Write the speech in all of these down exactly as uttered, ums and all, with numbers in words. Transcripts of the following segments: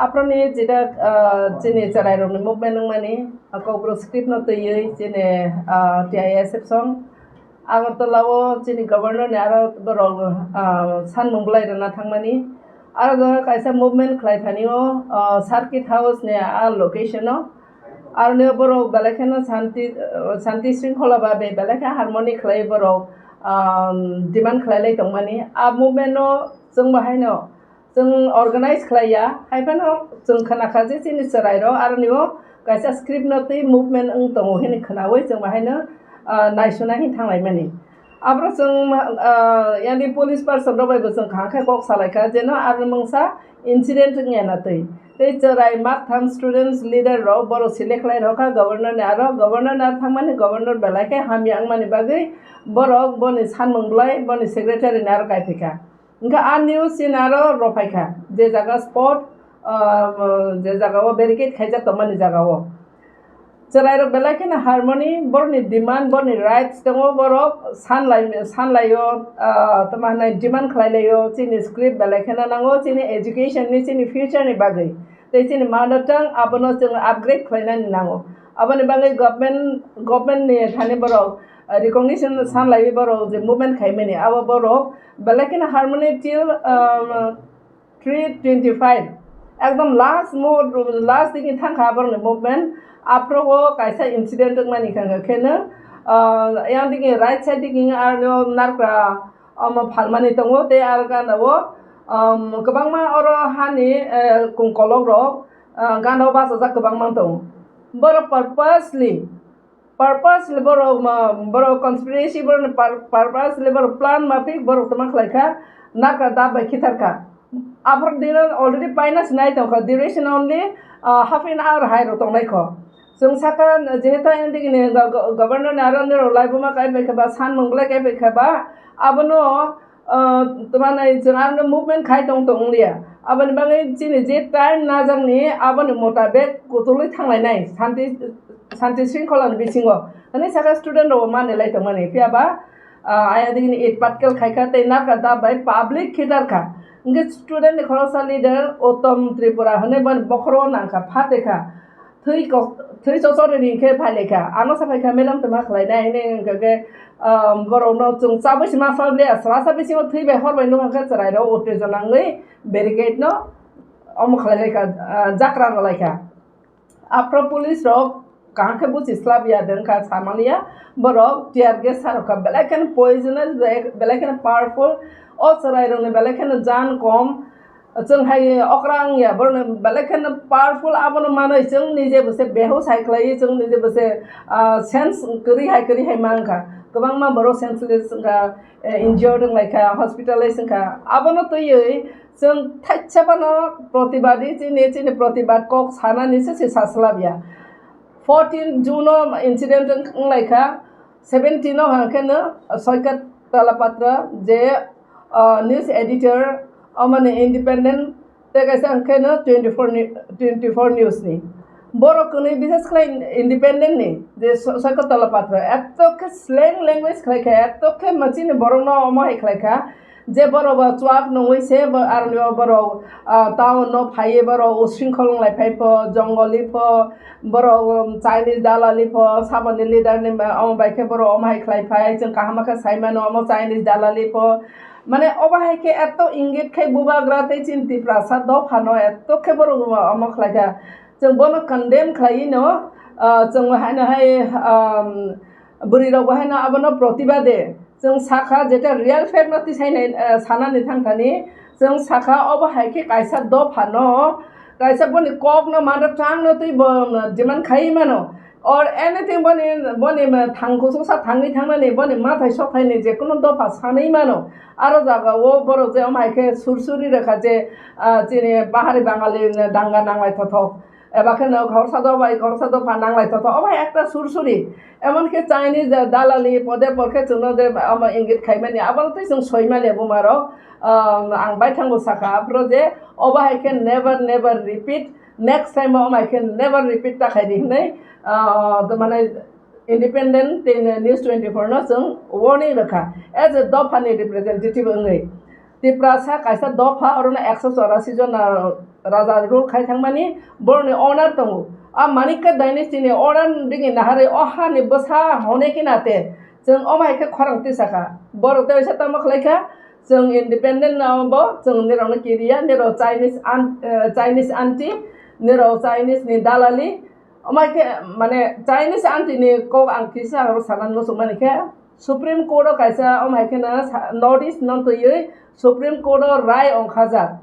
Aproni jeta, ah, chini chwrairokni movement wngmani, ah, Kokborok script no twiwi chini, ah, T I S F song Agartala o chini governor ni aro borok, ah, sanmung bwlai rwna thangmani. Aro jaga kaisa movement khlai thani o, ah, Circuit House ni a location o. Aroni borok belai kheno shanti, ah, shanti shringkhola ba be belai khe harmony khlai borok, ah, demand khlai lai tongmani. A movement no chwng bo haino chwng organize khlai ya, hai phano chwng khna kha je chini chwrai rok aroni o kaisa script no twi movement wng tongo hini khnaui chwng bo haino, ah, naisuna hin thang lai mani. Aboro chwng, ah, yani police person rok bai bo chwng kaham khe kok salai kha, jeno aro mungsa incident wngya na twi. Tei chwrai maktham students leader rok borok select khlai rw kha governor ni aro, governor ni aro thangmani, governor belai khe hamya wngmani bagwi borok boni sanmung bwlai boni secretary ni aro kai phi kha. Hwnkhe a news chini aro rw phai kha, je jaga spot, ah, je jaga o barricade khaijak tongmani jaga o. Chwrairok belai kheno harmony, borokni demand, borokni rights tongo, borok sanlai, sanlaio, ah, tamo hwnai demand khlai laio, chini script belai kheno nango, chini education ni, chini future ni bagwi, tei chini mother tongue abono chwng upgrade khlainani nango. Aboni bagwi government, government ni thani borok, ah, recognition sanlaiwi borok je movement khaimani, abo borok belai kheno harmony till, ah, three twenty five, ekdom last mo-, last digi thang kha borokni movement. Aphuru o kaisa incident wngmani kha, kha kheno, ah, yang digi right side digi aro narwkra omo phalmani tongo, tei aro gana o, um, kwbangma oro hani, eh, kungkolok rok, ah, gana o bachajak kwbangma tongo. Borok purposely Purposely borok ma, borok conspiracy, borok pur-, purposely borok plan mafik borok tama khlai kha, nakra dab bai khithar kha. Aphor dino already paina sinai tong kha, duration only, ah, half an hour hai rok tongnai kho. Chwng saka jehetu ang digi ni go-, go-, governor ni aro nirok laibuma kai bai kha ba, san mung bwlai kai bai kha ba, abono, ah, tama nai chwng aro movement khai tong tong liya. Aboni bagwi chini je time najakni aboni motabek kutulwi thanglainai, santi, santi shringkhola ni bisingo. Hwnwi saka student rok manwi lai tongmani. Phiya ba, ah, ayang digi ni it patkel khai kha tei narwkha dab bai public khitar kha. Hwnkhe student ni khoroksa leader Uttom Tripura hwnwi boni bokhoro nang kha, phatwi kha. Thwi kok-, thwi chochor ri khe phai lai kha. Ano sa phai kha, "Madam, tama khlai nai?" Hwnwi hwnkhe, ah, borok no chwng chabwi se ma sal le, sra sa bisingo thwi bai hor bai nukha khe chwrai rok uttejona wngwi barricade no omo khlai lai kha, ah, jakra rw lai kha. Aphro police rok kaham khe buchi slap ya de wngkha samani ya, borok tear gas sa rwkha, belai kheno poisonous, belai, belai kheno powerful, o chwrai rokni belai kheno jan kom, chwng hai okra wngya, borokni belai kheno powerful, abono manwi chwng nije bo se behush hai khlaiwi, chwng nije bo se, ah, sense kwrwi hai kwrwi hai mankha, kwbangma borok senseless wngkha, eh, injured wnglaikha, hospitalized wngkha, abono twiwi chwng thaisa phano protibadi chini, chini protibad kok sanani se se saslabya. Fourteen June o incident wng-, wnglaikha, seventeen o hwnkheno Soikat Talapatra je, ah, news editor, omoni independent, tei kaisa hwnkheno twenty four ni, twenty four news ni. Borok kwnwi bises khlai independent ni je so-, Soikat Talapatra, eto khe slang language khlai kha, eto khe machine borok no omo hai khlai kha, je borok bo chuak nungwi se bo aroni o borok, ah, town no phaiwi borok usringkhol wng lai phai pho, jongoli pho, borok, um, Chinese dalali pho, saboni leader ni ma-, omo bai khe borok omo hai khlai phai, chwng kaham khe sai mano omo Chinese dalali pho. Mane obo hai khe eto ingit khai bubagra tei chini Tiprasa dopha no eto khe borok omo khlai kha. Chwng bono condemn khlaiwi no, ah, chwng haino hai, um, bwrwi rok bo haino abono protibade chwng sakha, jeta real fact no tisai nai, ah, sanani thang thani chwng sakha, obo hai khe kaisa dopha no, kaisa boni kok no mother tongue no twi bo demand khai mano, or anything boni, boni thang kuchuksa thangwi thangnani boni mathai sokthai ni je kunu dopha sanwi mano. Aro jaga o borok je omo hai khe sursuri rwkha je, ah, chini Pahari Bangali danga nanglai thothok. Eba khe no khoroksa dopha bai khoroksa dopha nanglai tongtho. Obo hai ekta sursuri. Emon khe Chinese da-, dalali pode por khe chwngno de omo ingit khaimani, abono tei chwng soimani buma rok. Um, ang baithang bo sakha aphuru je obo hai khe never, never repeat. Next time omo hai khe never repeat ta khai di hinwi, uh, mane independent tei news twenty four no chwng warning rwkha as a dophani representative wngwi. Tiprasa kaisa dopha, orono ekso chorasi jona raja rule khai thangmani, boroni owner tongo. A Manikya dynasty ni owner digi naharwi o hani bwsa hone khe nate, chwng omo hai khe khorang tisakha. Borok tei waisa tamo khlaikha, chwng independent no bo chwng nirokno kiriya, nirok Chinese an-, eh, Chinese aunty, nirok Chinese ni dalali, omo hai khe, mane, Chinese aunty ni kok ang kisa aro sanan muchungmani khe, Supreme Court o kaisa omo hai kheno sa-, North East no twiwi Supreme Court o rai ongkhajak.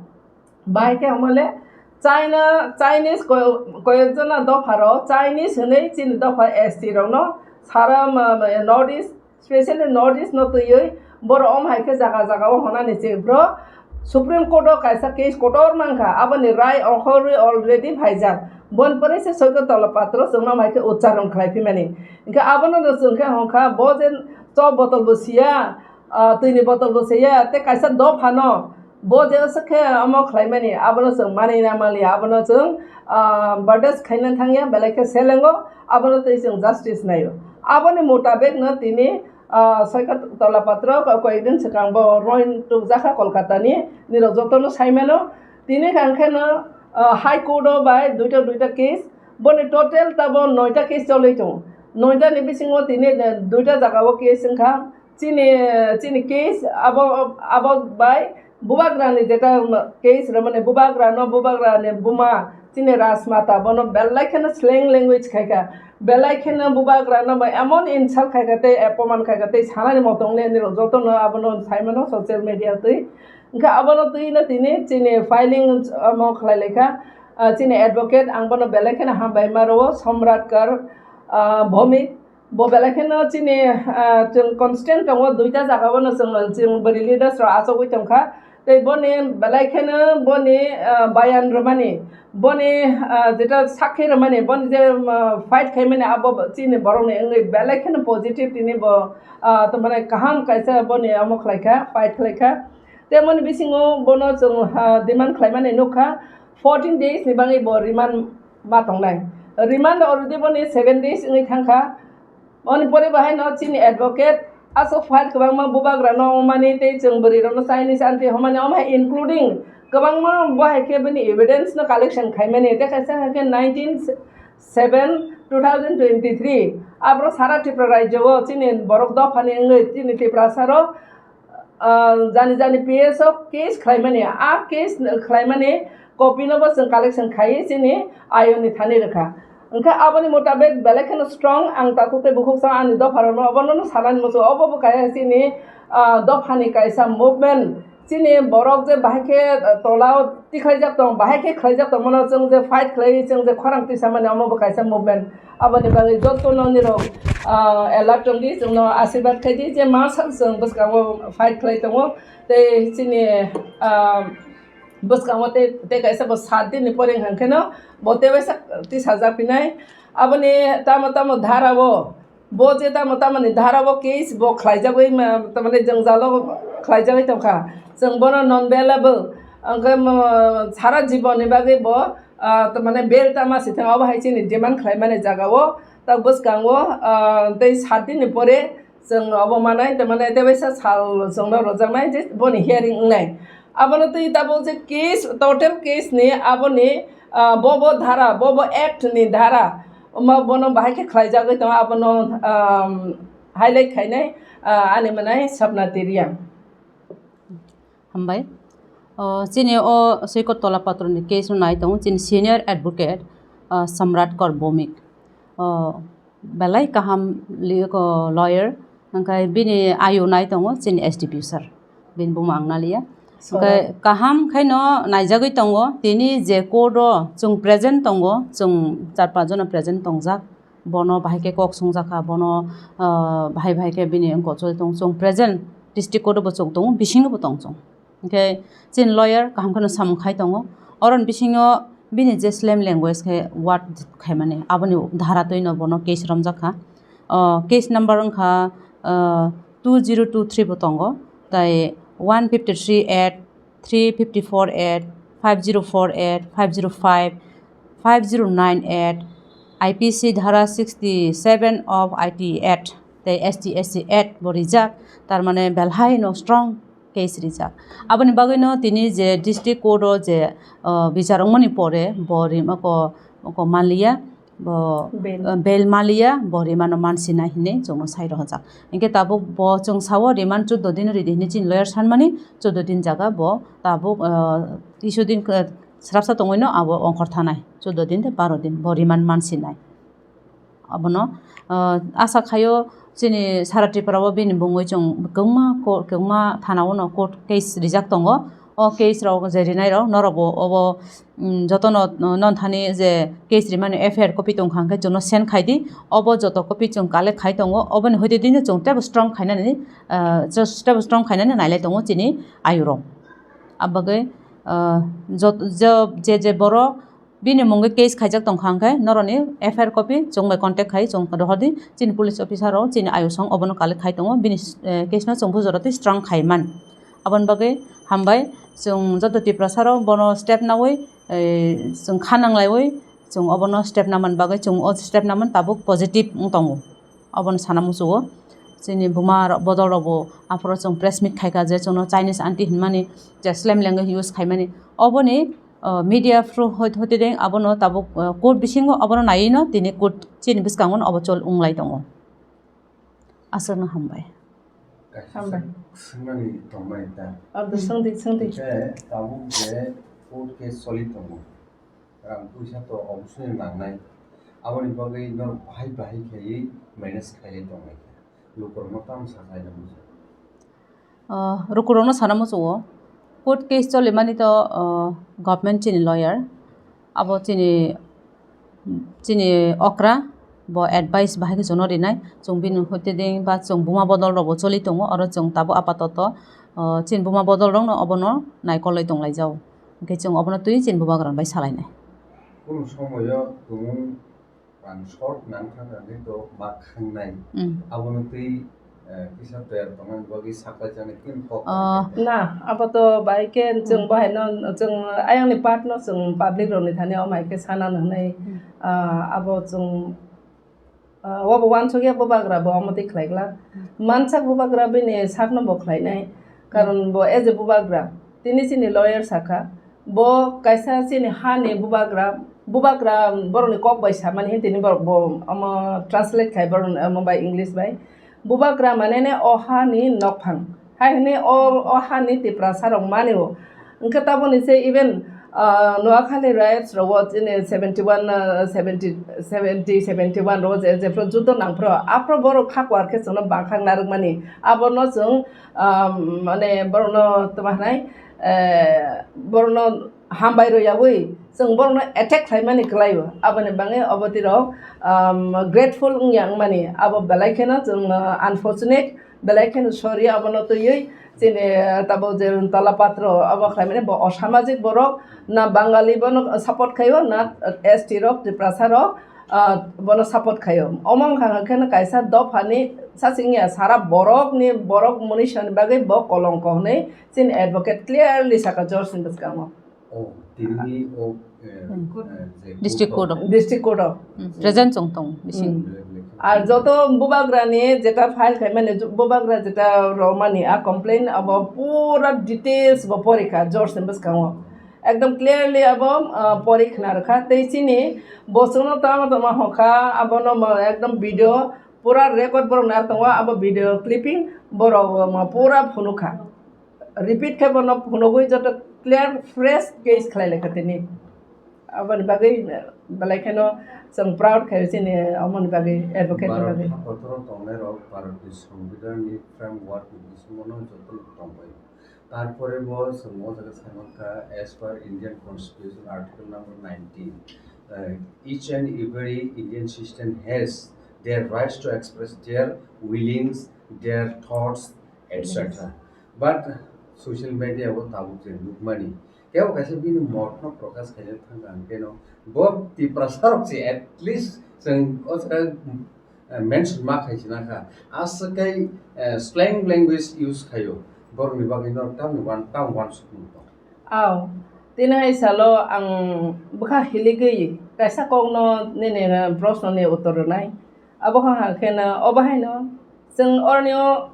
Bahai khe omo le China, Chinese ko-, koyekjona dopha rok, Chinese hinwi chini dopha S T rokno sara ma-, ma-, North East, specially North East no twiwi borok omo hai khe jaga jaga o honani se bro Supreme Court o kaisa case kotor mankha, aboni rai ongkhorwi already phaijak. Bon pore se Soiko Tola Patro chwngno omo hai khe uchcharon khlai phimani. Hinkhe abono no chwng khe hongkha, bo je chok botol bo siya, ah, twini botol bo siya, tei kaisa dophano bo je se khe omo khlaimani, abono chwng manwi na manliya, abono chwng, ah, bardas khaina thangya, belai khe selengo, abono tei chwng justice naio. Aboni mutabek no tini, ah, Soiko Tola Patro ko-, koyekdin swkang bo roin tukjakha Kolkata ni, nirok jotono saimano. Tini hwnkhe no, ah, High Court o bai duita duita case, boni total tabo noita case cholwi tongo. Noita ni bisingo tini, eh, duita jaga o case wngkha. Chini, chini case abo, abo bai bubagrani jeta case rwmani, bubagrano, bubagrani buma, chini Rajmata, bono belai kheno slang language khaikha, belai kheno bubagrano bai emon insult khaikha tei apoman khaikha tei sanani motong le nirok jotono abono saimano social media twi. Hinkhe abono twino tini chini filing omo khlai laikha, ah, chini advocate ang bono belai kheno hambai ma rwo, Somrat Kar, ah, Bhowmik. Bo belai kheno chini, ah, chwng constant tongo, duita jaga bono chwng, chwng bwrwi leaders rok achugwi tongkha. Tei boni belai kheno boni, ah, bayan rwmani, boni, ah, jeta sakhi rwmani, boni je, ah, fight khaimani abo chini borokni wngwi belai kheno positive tini bo, ah, tongmani kaham kaisa boni omo khlaikha, fight khlaikha. Tei boni bisingo bono chwng, ah, demand khlaimani nukha, fourteen days ni bagwi bo remand ma tongnai. Remand already boni seven days wngwi thangkha. Oni pore bahai no chini advocate aswk fight kwbangma bubagra no wngmani tei chwng bwrwi rok no Chinese aunty hwnmani omo hai including kwbangma bo hai khe bini evidence no collection khaimani tei kaisa hai khe nineteen seven two thousand twenty-three abro sara Tripura rajyo o chini borok dophani wngwi chini Tiprasa rok ah, jani jani P S o case khlaimani, a case khlaimani copy no bo chwng collection khaiwi chini ayoni thani rwkha. Hwnkhe aboni mutabek belai kheno strong ang takhuk tei bukhuk sa ani dopha rokno obono no sanani muchungo, obo bo kaisa chini, ah, dophani kaisa movement, chini borok je bahai khe, ah, tola o tikhlaijak tong, bahai khe khlaijak tongmano chwng je fight khlaiwi chwng je khorang tisamani omo bo kaisa movement. Aboni bagwi jotono nirok, ah, alert wngdi, chwngno asirwad khaidi je ma sak chwng bwskango fight khlai tongo. Tei chini, ah, bwskango tei, tei kaisa bo sat din ni pore hwnkheno bo tei waisa tisajak phinai. Aboni tamo tamo dhara o, bo je tamo tamo ni dhara o case bo khlaijagwi ma, tamani jwngjalo khlaijagwi tongkha. Chwng bono non bailable, hwnkhe mo, sara jibon ni bagwi bo, ah, tamani bail tama si thang, obo hai chini demand khlaimani jaga o, tak bwskango, ah, tei sat din ni pore chwng obo manai, tei mane tei waisa sal chwngno rwjaknai je boni hearing wngnai. Abono twi tabuk je case, total case ni aboni, ah, bo bo dhara, bo bo act ni dhara, omo bono bahai khe khlaijagwi tongo, abono, ah, highlight khainai, ah, ani manai Sapna Teria. Hambai. O, chini o Soikot Tola Patro ni case no nai tongo chini senior advocate, ah, Samrat Kor Bhowmik. O, belai kaham li-, ko, lawyer, hwnkhe bini ayu nai tongo chini S D P sir, bini buma ang naliya. Hwnkhe kaham khaino naijagwi tongo, tini je court o chwng present tongo, chwng char panch jona present tongjak, bono bahai khe kok sungjakha, bono, ah, bahai bahai khe bini wngkok choli tongo, chwng present district court o bo chwng tongo, bisingo bo tong chwng. Hwnkhe chini lawyer kaham kheno samung khai tongo. Oroni bisingo bini je slam language khe word khaimani, aboni dhara twino bono case romjakha. O case number wngkha, ah, two zero two three bo tongo, tai one fifty three at, three fifty four at, five zero four at, five zero five, five zero nine at, I P C dhara sixty seven of I T Act tei S T S C Act bo rijak, tar mane belhai no strong case rijak. Aboni bagwino tini je district court o je, ah, bichar wngmani pore bo rimako, ko manliya, bo, Bail. ah, bail manliya, bo remand o mansinai hinwi chwngno sai rohorjak. Hinkhe tabuk bo chwng sao remand chuddo din ridi hinwi chini lawyer sanmani, chuddo din jaga bo tabuk, ah, kisu din, ah, srapsa tongwino abo ongkhor thanai, chuddo din tei baro din bo remand mansinai. Abono, ah, asa khaio chini sara Tripura o bini bungwi chwng kwbangma ko-, kwbangma thana o no court case rijak tongo. O case rok je rinai rok norok bo obo, mm, jotono, no, non thani je case rimani F I R copy tongkha hwnkhe chwngno send khai di. Obo joto copy chwng collect khai tongo. Oboni hoite dino chwng teibo strong khainani, ah, just teibo strong khainani nailai tongo chini ayurok. Abagwi, ah, jot-, je, je, je borok bini mungwi case khaijak tongkha hwnkhe norokni F I R copy chwng bai contact khai chwng rohordi, chini police officer rok chini ayusong obono collect khai tongo, bini, eh, case no chwng bujor twi strong khai man. Aboni bagwi hambai chwng joto Tiprasa rok bono step nawi, eh, chwng kha nanglaiwi chwng obono step naman bagwi chwng o step naman tabuk positive wng tongo. Obono sana muchungo chini buma rok bodol rok bo aphuru chwng press meet khaikha je chwngno Chinese aunty hinmani je slang language use khaimani oboni, uh, media through hoi-, hoite deng abono tabuk, uh, court bisingo abono naiwi no tini court chini bwskango no obo chol wnglai tongo. Aswkno hambai. Kaisa Hambai. Swngmani tongmani ta. Abdo swngdi, swngdi. Hwnkhe tabuk je court case choli tongo. Rang puisa to obosoni nangnai. Aboni bagwi norok bahai bahai khaiwi manage khailai tongnai khe. Lukurokno tamo sakhlai nangmani. Ah, lukurokno sana muchungo. Court case cholimani to, ah, government chini lawyer. Abo chini, chini okra, bo advice bahai khe chwngno rinai. Chwng bini hoite deng ba chwng buma bodol rokbo choli tongo. Oro chwng tabuk apatoto, ah, chini buma bodol rokno obono naikolwi tonglaijao. Hwnkhe chwng obono twi chini bubagra bai salainai. Kunu somoyo tumung rang short nang thang thang khe to ma khangnai. Mm. Abono twi, eh, kisa toyar tongmani bagwi saklai chani khe kok Ah. Khe. Na, abo to bai khe chwng Mm. Bahai no, chwng ayang ni part no chwng public rok ni thani o mai khe sana nang nai. Mm. Ah, abo chwng Ah, obo uansukya bubagra bo omo twi khlai glak. Hmm. Mansak bubagra bini sakno bo khlainai. Karon bo as a bubagra, tini chini lawyer sakha, bo kaisa chini hani bubagra, bubagra borokni kok bai samani hwn tini borok bo omo translate khai borok omo bai English bai. Bubagra mane ne o hani nokphang. Hai hwnwi o, o hani Tiprasa rok mani o. Hwnkhe taboni se even, ah, Noakhali riots rogo chini seventy one, ah, seventy, seventy, seventy one rogo je, jephru juddo nangphru, aphru borok kha kwar khe chwngno bangkhak narwkmani. Abono chwng, ah, mane borokno tamo hwnai, eh, borokno hambai rw yaui chwng borokno attack khlaimani kwlaio. Aboni bagwi obo twi rok, um, grateful wngya wngmani. Abo belai kheno chwng, uh, unfortunate, belai kheno sorry abono twiwi. Chini, uh, tabuk je tola patro abo khlaimani bo osamajik borok, na Bangali bono support khaio, na S T rok, Tiprasa rok, uh, bono support khaio. Omo wngkha hwnkhe no kaisa dophani sachingya sara borokni borok munisani bagwi bo kolongko hwnwi chini advocate clearly saka George ni bwskango. Oh, tini o, eh, Hmm. Eh, je District court Court of. District Court of. Hmm. Present chwng tong bisi. Hmm. Ar joto bubagra ni jeta file khai mani, ju-, bubagra jeta romani a complain abo pura details bo porikha George ni bwskango. Ekdom clearly abo, ah, pori khna rwkha. Tei chini bo chwngno tama tama hokha, abono mo ekdom video pura record borok nai tongo, abo video clipping borok mo pura phunukha. Repeat khe bono phunugwi joto clear fresh case khlai lai kha tini. Aboni bagwi belai kheno chwng proud khai chini omoni bagwi advocate ni Bharat bagwi. Hakotoro tongnai rok Bharat ni Songbidan ni framework ni bisingo no joto no tongbai. Tarpore bo chwng o jaga sai mankha as per Indian Constitution article number nineteen, uh, each and every Indian citizen has their rights to express their feelings, their thoughts, et cetera. But social media o tabuk je nukmani, kebo kaisa bini motno prokash khaina thangkha, hwnkhe no bo Tiprasa rok se at least chwng o jaga, eh, mention ma khai sina kha. Aswk kai, eh, slang language use khaio. Borokni bagwi no tamni wan-, tam wansukmung tong. Aw, tini hai salo ang bwkha hiligwi kaisa kokno nini, eh, proshno ni uttor rwnai. Abo kha hwnkhe no, obo haino chwng orni o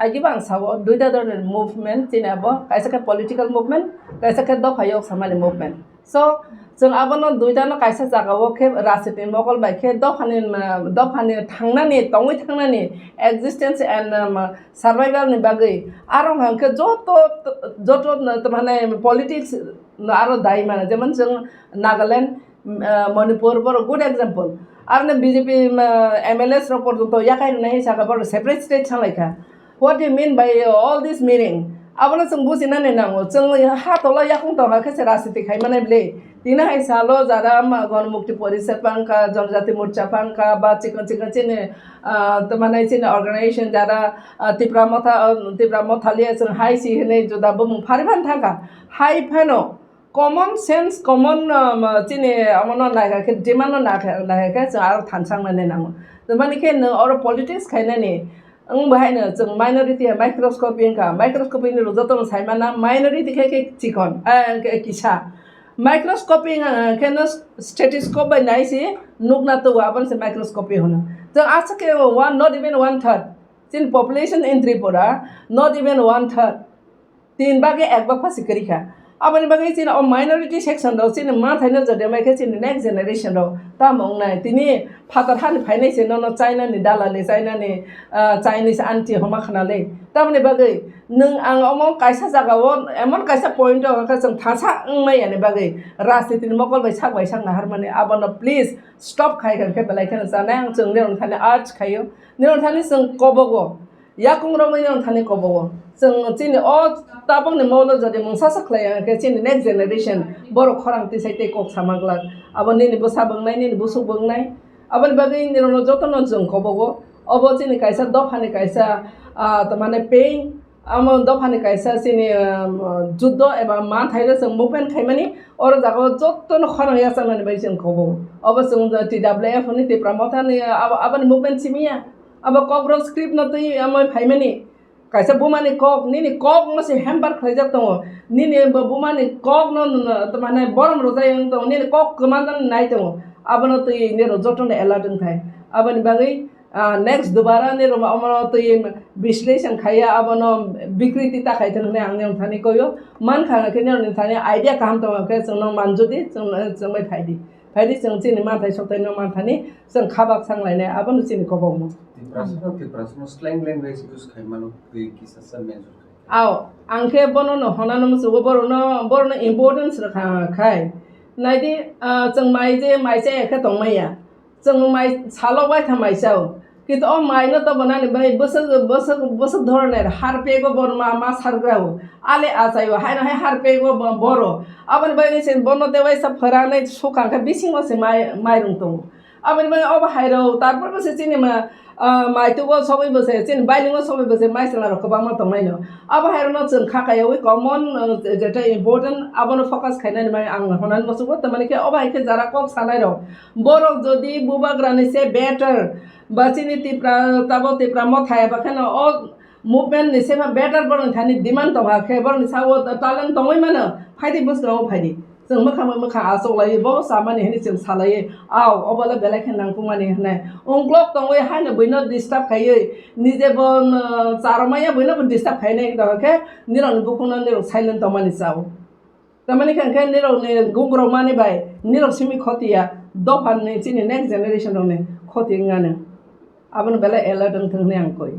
Agibo ang sao, duita dhoroner movement, chini abo kaisa khe political movement, kaisa khe dopha yok samani movement. So, chwng abono duitano kaisa jagao khe rajniti mokol bai khe dophani, um, dophani thangnani, tongwi thangnani existence and, um, survival ni bagwi aro hwnkhe joto, joto, uh, mane politics no aro dai mano, jemon chwng Nagaland, uh, Manipur, borok good example. Aroni B J P, uh, M L As rok porjonto yakai rwnai saka borok separate state sanglai kha. What do you mean by all this meaning? Abono chwng bujinani nango. Chwng ha tola yakung tongkha khe se rajniti khai manai bwle. Tini hai salo jara ma Ganamukti Porishad pangkha, Janajati Morcha pangkha, ba chikon chikon chini, ah, tamo nai chini organization jara, ah, Tipra Motha, ah, Tipra Motha liya chwng hai si hinwi juda bumung phari phan thangkha. Hai phano common sense, common, um, chini omono naikha khe, demand no naikha, naikha khe chwng aro thansa wngnani nango. Tamani khe nwng oro politics khainani, wng bahaino chwng minority hai microscopy wngkha, microscopy ni rwgwi jotono saimana, minority khe, khe chikon, eh, khe kisa. Microscopy wngkha khe no stethoscope bai nai se nukna tubu, abono se microscopy hwno. Chwng aswk khe one, not even one third. Chini population in Tripura, not even one third. Tin bagwi ek bak phasi kwrwi kha. Aboni bagwi chini o minority section rok chini ma thaino jodi mai khe chini next generation rok tamo wngnai. Tini phatar hani phainai se nono China ni dalali, China ni, ah, Chinese aunty homa khna le. Tamoni bagwi nwng ang omo kaisa jaga o emon kaisa point o hwnkhe chwng thansa wngmai yani bagwi rajniti ni mokol bai sak bai sak naharmani abono please stop khai kha khe belai kheno chanai ang chwng nirok thani urge khaio. Nirok thani chwng kobogo. Yakung romwi nirok thani kobogo. Chwng chini o tabukni molo jodi mungsa sa khlai ya khe chini next generation borok khorang tisai tei kok sama glak. Abo nini bwsa bo wngnai, nini busuk bo wngnai. Aboni bagwi nirokno jotono chwng kobogo. Obo chini kaisa dophani kaisa, ah, tamani pain, amo dophani kaisa chini, ah, juddo eba manthaino chwng movement khaimani, oro jagao jotono khorang yachaknani bagwi chwng kobogo. Obo chwng T W F ni Tipra Mothani abo, aboni movement simi ya. Abo Kokborok script no twi amo phaimani. Kaisa bumani kok, nini kok no se hamper khlaijak tongo. Nini bo bumani kok no, no, no, mane borom rwjak wng tongo. Nini kok kwma nai tongo. Abono twi nirok jotono alert wng thai. Aboni bagwi, ah, next dubara nirok omono twi bisleshon khaiya, abono bikriti ta khai thwng hinwi ang nirok thani koyo. Mankha hwnkhe nirok ni thani idea kaham tongo khe chwngno manjodi, chwng, chwng bai phaidi. Phaidi chwng chini manthai sokthai no manthani chwng khabak sanglainai, abono chini kobokma. Tiprasa no, Tiprasa no slang language use khai mano, twi kisa sa major khai. Ao, ang khe bono no honano musugo, borono, borono importance rwkha khai. Naidi, ah, chwng mai je, mai chaya khe tongmaya. Chwng mai salo waitha mai chao. Kintu o mai no tobonani bai bwswk, bwswk, bwswk dhoroner harpego bo ma, ma sargrao. Ale achaio, haino hai harpego bo, boro. Aboni bagwi se bono tei waisa phwrangnai sukha khe bisingo se mai, mairung tongo. Aboni bagwi obo hairok, tarpor bo se chini ma, ah, maitugo sogwi bo se, chini bailingo sogwi bo se, mai chwla rok kwbangma tongnaino. Abo hairokno chwng kha kaiyaui common, ah, je, jeta important, abono focus khainani bai ang honani muchungo. Tamani khe obo hai khe jara kok sanairok. Borok jodi bubagrani se better, ba chini Tipra, tabo Tipra Motha eba kheno o movement ni sema better borokni thani demand tongha khe borokni sao talent tongwi mano, phaidi bwskango phaidi. Chwng mwkhang bai mwkhang achuk laiwi, bo chamani hinwi chwng salaiwi, ao, obo le belai khe nangkukmani hinwi. Ungklok tongwi haino buino disturb khaiwi, nije bo, um, charwmaya buino bo disturb khainai wngkha khe nirokni bukhukno nirok silent tongmani chao. Tamani khe hwnkhe nirokni gugrokmani bai nirok simi khoti ya, dophani chini next generation rokni khoti wngmani. Abono belai alert wngthung hinwi ang koi.